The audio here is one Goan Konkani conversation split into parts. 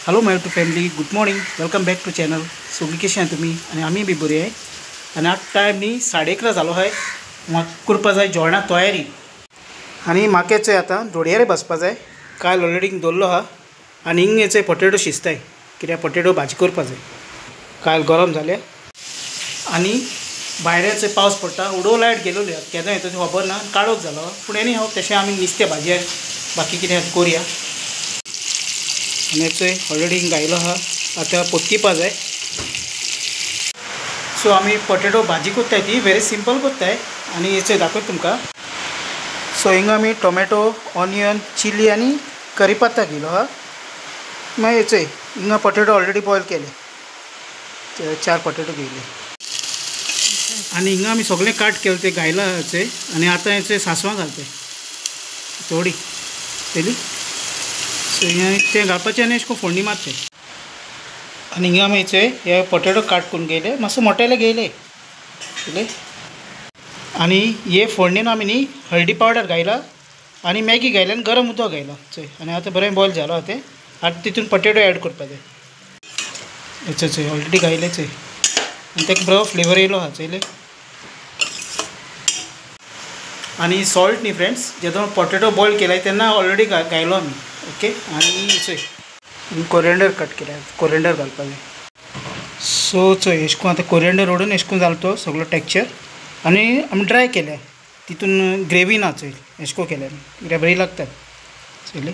Hello my YouTube family, good morning, welcome back to channel. सगळीं कशी आहा तुमी आनी आमी बी बरी आहे. आनी आतां टायम न्ही 11:30 जालो आहाय. म्हाका करपा जाय जेवणा तयारी आनी म्हाका चोय आतां धोडयारे बसपा जाय. काल ऑलरेडी दवरलो आहा आनी हिंग चोय पटेटो शिजताय कित्याक पटेटो भाजी करपा जाय. काल गरम जाले आनी भायर चोय पावस पडटा, उडो लायट गेलोली केन्ना येता ती खबर ना, काळोख जालो. पूण एनी हांव तशें आमी नुस्तें भाजी बाकी कितें करुया. आनी चोय ऑलरेडी गायलो आहा, आतां पोत्तिपा जाय. सो आमी पटेटो भाजी करताय ती वेरी सिंपल करताय आनी चोय दाखयता तुमकां. सो हिंगा आमी टोमॅटो, ऑनियन, चिली आनी करी पत्ता घेयलो आहा. मागीर चोय हिंगा पटेटो ऑलरेडी बॉयल केले, 4 पटेटो घेयले आनी हिंगा आमी सगळें काट केलें तें घायलां चोय. आनी आतां चोय सासवां घालताय थोडी पयली. सो हिंगा तें घालपाचें आनी अशें करून फोडणी मारचें. आनी हिंगा आमी चोय हे पटेटो काट करून घेयले, मातसो मोटेले घेयले पयले. आनी हे फोडणेन आमी न्ही हळदी पावडर घायला आनी मॅगी घायला आनी गरम उदक घायला चोय. आनी आतां बरें बॉयल जालो तें. आतां तितून पटेटो एड करपा जाय. चोय चोय ऑलरेडी घायले चोय आनी ताका बरो फ्लेवर येयलो आहा चोयले. आनी सॉल्ट न्ही फ्रेंड्स, जेन्ना पटेटो बॉयल केलाय तेन्ना ऑलरेडी घायलो आमी. ओके. आनी चोय कोरिएंडर कट केल्या, कोरिएंडर घालपा जाय. सो चोय अशें करून आतां कोरिएंडर ओडून अशें करून जालो तो सगळो टेक्चर. आनी आमी ड्राय केल्या, तितून ग्रेवी ना चोय, अशें करून केल्या कित्याक बरी लागता चोयली.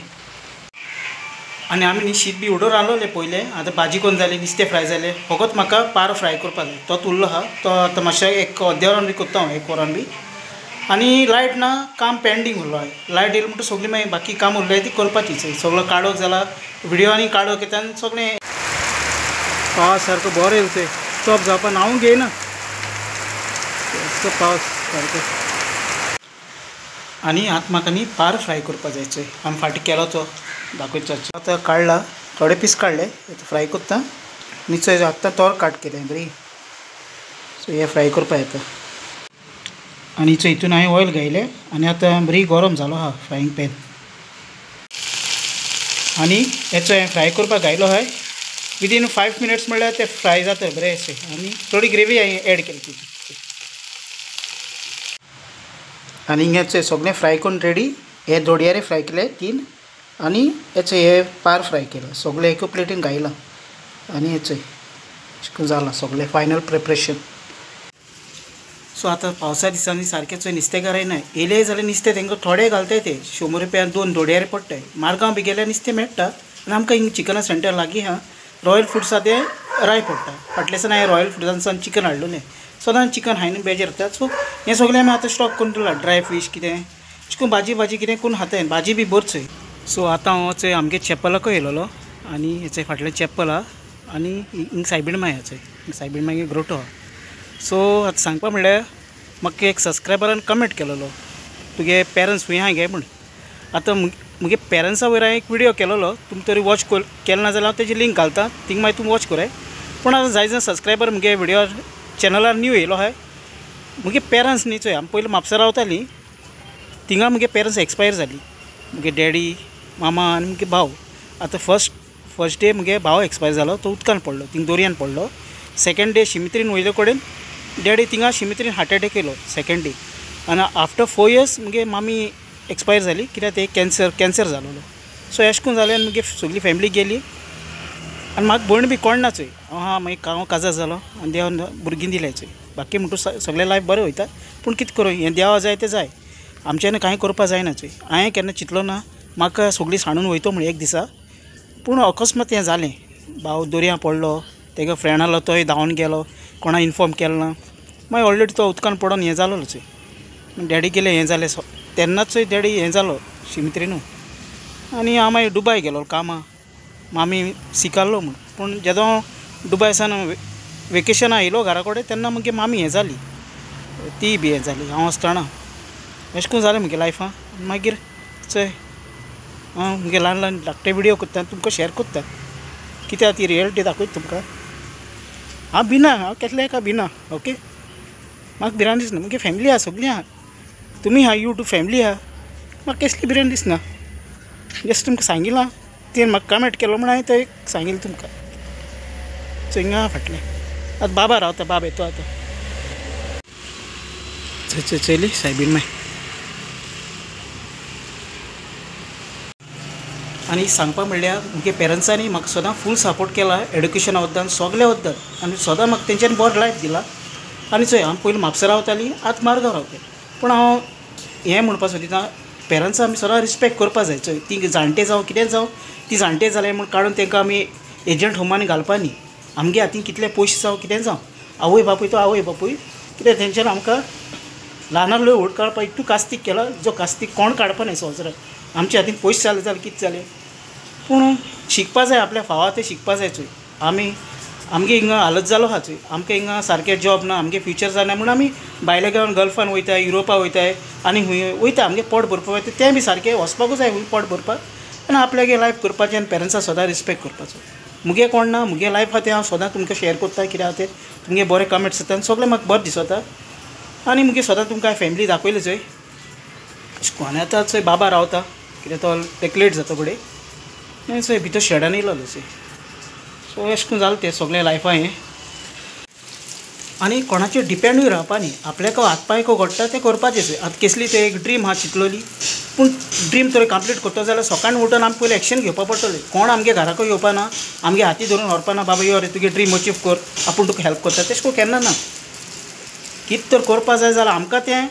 आनी आमी न्ही शीत बी उडोवन रांदलोलें पयलें. आतां भाजी कोन्न जाली, नुस्तें फ्राय जालें, फकत म्हाका पारो फ्राय करपा जाय. तोच उरलो आहा, तो आतां मातशें एक अर्द्या वरान बी करता हांव, 1 वरान बी. आनी लायट ना, काम पेंडींग उरलो आहा. लायट येयली म्हणटकीर सगळीं मागीर बाकी काम उरलें ती करपाची. सगळो काळोख जाला, व्हिडियो आनी काळोख येता आनी सगळें पावस सारको बरो येयलो चोय. स्टॉप जावपा नांव घेयना, पावस सारको. आनी आतां म्हाका न्ही पार फ्राय करपा जाय चोय. आमी फाटीं केलो तो दाखयता. आतां काडला, थोडे पीस काडले, आतां फ्राय करता. आनी चोय आतां तोर काट केलें बरी. सो हे फ्राय करपा येता. आनी चोय हितून हांवें ऑयल घायलें आनी आतां बरी गरम जालो आहा फ्रायींग पॅन. आनी हेचो हांवें फ्राय करपाक घायलो आहाय. विदीन 5 मिनट्स म्हणल्यार ते फ्राय जाता बरें अशें. आनी थोडी ग्रेवी हांवें एड केली तितून. आनी हिंगा चोय सगळें फ्राय करून रेडी. हे दोडयारे फ्राय केले 3 आनी हेचो हे पार फ्राय केला, सगळें एका प्लेटीन घायलां. आनी हेचो अशें करून जालां सगळें फायनल प्रिपरेशन. सो आतां पावसा दिसांनी सारकें चोय नुस्तेकाराय ना येयले जाल्यार नुस्तें तांकां थोडे घालताय ते 100 रुपया 2 दोडयारे पडटाय. मारगांव बी गेल्यार नुस्तें मेळटा. आनी आमकां हिंग चिकना सेंटर लागीं आहा, रॉयल फुड्सा तें राय पडटा. फाटल्या दिसान हांवें रॉयल फुड्सांसान चिकन हाडलोलें, सदांच चिकन हायन बेजार जाता. सो हें सगळें आमी आतां स्टॉक करून दवरलां. ड्राय फीश कितें अशें करून भाजी भाजी कितें करून खाताय, भाजी बी बरी चोय. सो आतां हांव चोय आमगे चॅपलाकूय येयलोलो आनी हेचो फाटलें चॅपल आहा आनी हिंग सायबीण माय चोय, सायबीण मागीर ग्रोटो आहा. सो आतां सांगपा म्हणल्यार म्हाका एक सबस्क्रायबरान कमेंट केलेलो, तुगे पेरंट्स खंय आहा गे म्हूण. आतां मुगे पेरंट्सा वयर हांवें एक व्हिडियो केलेलो, तुमी तरी वॉच केलो ना जाल्यार हांव तेजी लिंक घालता, थिंग मागीर तुमी वॉच कराय. पूण आतां जाय जाण सबस्क्रायबर मुगे व्हिडियो चॅनलार न्यू येयलो आहाय. मुगे पेरंट्स न्ही चोय, आमी पयलीं म्हापसा रावतालीं, थिंगा मुगे पेरंट्स एक्सपायर जाली, मुगे डॅडी, मामा आनी मुगे भाव. आतां फर्स्ट डे मुगे भाव एक्सपायर जालो, तो उदकान पडलो, थिंग दोरयान पडलो. सेकेंड डे शिमित्रीन वयले कडेन डॅडी थिंगा शिमित्रीन हार्ट एटॅक येयलो सेकेंड डे. आनी आफ्टर 4 इयर्स मुगे मामी एक्सपायर जाली, कित्याक ते कॅन्सर जालोलो. सो अशें करून जालें आनी मुगे सगळी फॅमिली गेली. आनी म्हाका भयण बी कोण ना चोय. हांव आहा मागीर हांव काजार जालो आनी देवान भुरगीं दिलें चोय. बाकी म्हणटू सगळें लायफ बरें वयता, पूण कितें करूं, हें देवा जाय तें जाय, आमच्यान कांय करपा जायना चोय. हांवें केन्ना चिंतलो ना म्हाका सगळीं सांडून वयतो म्हूण एक दिसा, पूण अकस्मात हें जालें. भाव दर्या पडलो, तेगे फ्रेंड आहलो तोय धांवन गेलो, कोणा इनफॉर्म केलें ना. मागीर ऑलरेडी तो उदकान पडोन हें जालोलो चोय. डॅडी गेलें हें जालें तेन्नाच चोय डॅडी हें जालो शिमित्रीनू. आनी हांव मागीर दुबाय गेलो कामां, मामी सिकारलो म्हूण. पूण जेदो दुबाय सान वेकेशना येयलो घरा कडेन तेन्ना मुगे मामी हें जाली, ती बी हें जाली हांव आसतना. अशें करून जालें मुगे लायफां. मागीर चोय हांव मुगे ल्हान ल्हान धाकटे व्हिडियो करता, तुमकां शेयर करता, कित्याक ती रियलिटी दाखयता तुमकां. हांव भिना, हांव केसले एका भिना. ओके, म्हाका भिरांत दिसना, मुगे फॅमिली आहा, सगळीं आहा, तुमी आहा, यूट्यूब फॅमिली आहा, म्हाका केसली भिरांत दिसना. जस्ट तुमकां सांगिलां तेणें म्हाका कमेंट केलो म्हण हांवें तो एक सांगिल्लें तुमकां. हिंगा फाटलें आतां बाबा रावता, बाब येतो आतां. चल चली सायबीन माय. आनी सांगपा म्हणल्यार म्हगे पेरंट्सांनी म्हाका सदां फूल सपोर्ट केला एडुकेशना बद्दल, सगल्या बद्दल, आनी सदां म्हाका तेंच्यांनी बरो लायफ दिला. आनी चोय हांव पयलीं म्हापसा रावतालीं, आतां मारगांव रावता. पूण हांव हें म्हणपा सोदिता, पेरंट्सां आमी सदां रिस्पेक्ट करपा जाय. चोय ती जाणटे जावं कितें जावं, ती जाणटे जाले म्हूण काडून तांकां आमी एजंट होमांनी घालपा न्ही. आमगे हातीन कितले पयशे जावं कितें जावं, आवय बापूय तो आवय बापूय, कित्याक तेंच्यान आमकां ल्हानांतलो व्हड काडपा इतू कास्तीक केला, जो कास्तीक कोण काडपा न्ही संवसारांत. आमच्या हातीन पयशे जाले जाल्यार कितें जालें, पूण शिकपा जाय, आपल्या फावा तें शिकपा जाय. चोय आमी आमगे हिंगा हालत जालो आहा चोय, आमकां हिंगा सारकें जॉब ना, आमगे फ्युचर जायना म्हूण आमी भायल्या गांवान गल्फान वयताय, युरोपा वयताय आनी हुंय वयता, आमगे पोट भरपाक वयता, तें बी सारकें वचपाकूच जाय हुंय पोट भरपाक. आनी आपल्यागे लायफ करपाचें आनी पेरंट्सां सदां रिस्पेक्ट करपाचो. मुगे कोण ना, मुगे लायफ आहा तें हांव सदां तुमकां शेयर करता, कितें आहा तें तुमगे बरे कमेंट्स येता आनी सगळें म्हाका बरें दिसता. आनी मुगे सदां तुमकां फॅमिली दाखयली चोय. आनी आतां चोय बाबा रावता, कित्याक तो तेका लेट जाता घडये, चोय भितर शेडान येयलो चोय. सो अशें करून जालें तें सगळें लायफा हें. आनी कोणाचेर डिपेंडूय रावपा न्ही, आपल्याक हात पांय घडटा तें करपाचें. चोय आतां केसली ते एक ड्रीम आहा चिंतलोली, पूण ड्रीम तर कंप्लीट करता जाल्यार सकाळीं उठून आमी पयलीं एक्शन घेवपा पडटलें. कोण आमगे घराकूय येवपा ना, आमगे हाती धरून व्हरपा ना, बाबा यो रे तुगे ड्रीम अचीव कर, आपूण तुका हेल्प करता, तेश करून केन्ना ना. कितें तर करपा जाय जाल्यार आमकां तें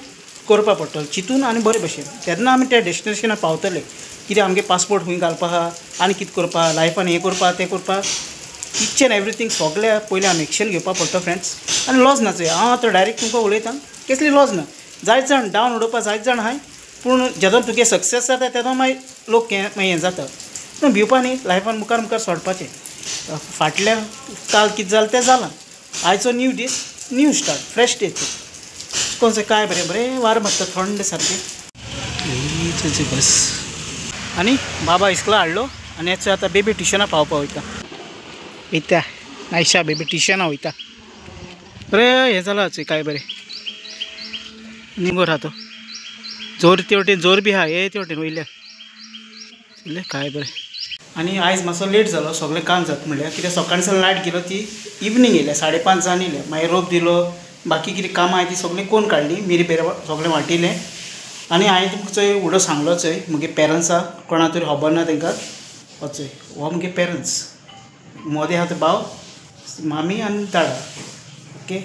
करपा पडटलें चिंतून आनी बरे भशेन, तेन्ना आमी त्या डेस्टिनेशनार पावतले. कित्याक आमगे पासपोर्ट खूंय घालपा आहा, आनी कितें करपा लायफान, हें करपा तें करपा, इच एंड एवरीथींग सगळें पयलीं आमी एक्शन घेवपा पडटा फ्रेंड्स. आनी लॉज ना चोय, हांव आतां डायरेक्ट तुमकां उलयतां, कसली लॉज ना, जायत जाण डावन उडोवपा जायत जाण आहाय, पूण जेदोन तुगे सक्सेस जाता तेदो मागीर लोक हें मागीर हें जाता. पूण भिवपा न्ही, लायफान मुखार मुखार सोडपाचें. फाटल्या काल कितें जालें तें जालां, आयचो न्यू दीस, न्यू स्टार्ट, फ्रेश डे. कोणचें काय बरें बरें वार मारता थंड सारकें. बस आनी बाबा इस्कुला हाडलो आनी हेचो आतां बेबी ट्युशना पावपा वयता. वयता आयशा बेबी ट्युशना वयता. बरें हें जालां चोय काय बरें निंगो राहतो जोर ते वटेन, जोर बी आहा हे ते वटेन वयल्या काय बरें. आनी आयज मातसो लेट जालो सगळें काम जाता म्हणल्यार, कित्याक सकाळीं सावन लायट गेलो ती इवनींग येयल्या 5:30 जावन येयल्या, मागीर रोप दिलो, बाकी कितें कामां आहाय ती सगळीं कोण काडली, मिरी बेर सगळें वांटिलें. आनी हांवें तुमकां चोय उडो सांगलो चोय म्हगे पेरंट्साक, कोणा तरी खबर ना तांकां, हो चोय हो म्हगे पेरंट्स, मोदें आहा तो भाव, मामी आनी दादा. ओके,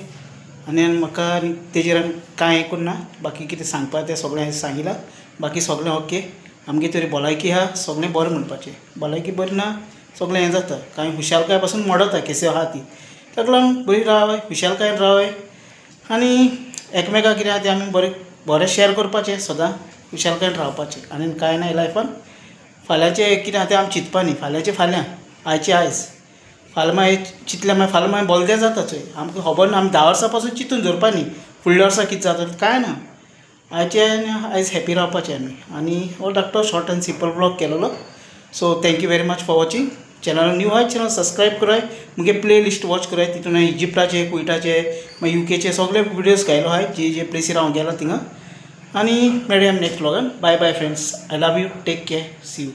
आनी म्हाका आनी तेजेर आनी कांय हें करूं ना, बाकी कितें सांगपा तें सगळें हांवें सांगिलां, बाकी सगळें ओके. आमगे तरी भलायकी आहा सगळें बरें म्हणपाचें, भलायकी बरी ना सगळें हें जाता, कांय खुशालकाय पासून मोडता केसी आहा ती, ताका लागून बरी रावाय, खुशालकायेन रावाय आनी एकमेकाक कितें आहा तें आमी बरें बरें शेयर करपाचें, सदां खुशालकायेन रावपाचें. आनी कांय ना लायफान, फाल्यांचें कितें आहा तें आमी चिंतपा न्ही, फाल्यांचें फाल्यां, आयचें आयज, फाल्यां मागीर चिंतलें मागीर फाल्यां मागीर बोलदें जाता चोय, आमकां खबर ना, आमी 10 वर्सां पासून चिंतून दवरपा न्ही फुडल्या वर्सा कितें जाता कांय ना, आयचें आयज हॅपी रावपाचें आमी. आनी हो धाकटो शॉर्ट एंड सिंपल व्लॉग केलेलो. So thank you very much for watching. Channel new आहाय चॅनल सबस्क्रायब कराय, मुगे प्ले लिस्ट वॉच कराय, तितून इजिप्टाचे, कुवेटाचे, मागीर युकेचे सगळे विडियोज घायलो आहाय, जे जे प्लेसीर हांव गेलो थिंगा. आनी मेळया next व्लॉगान. Bye bye friends, I love you, take care, see you.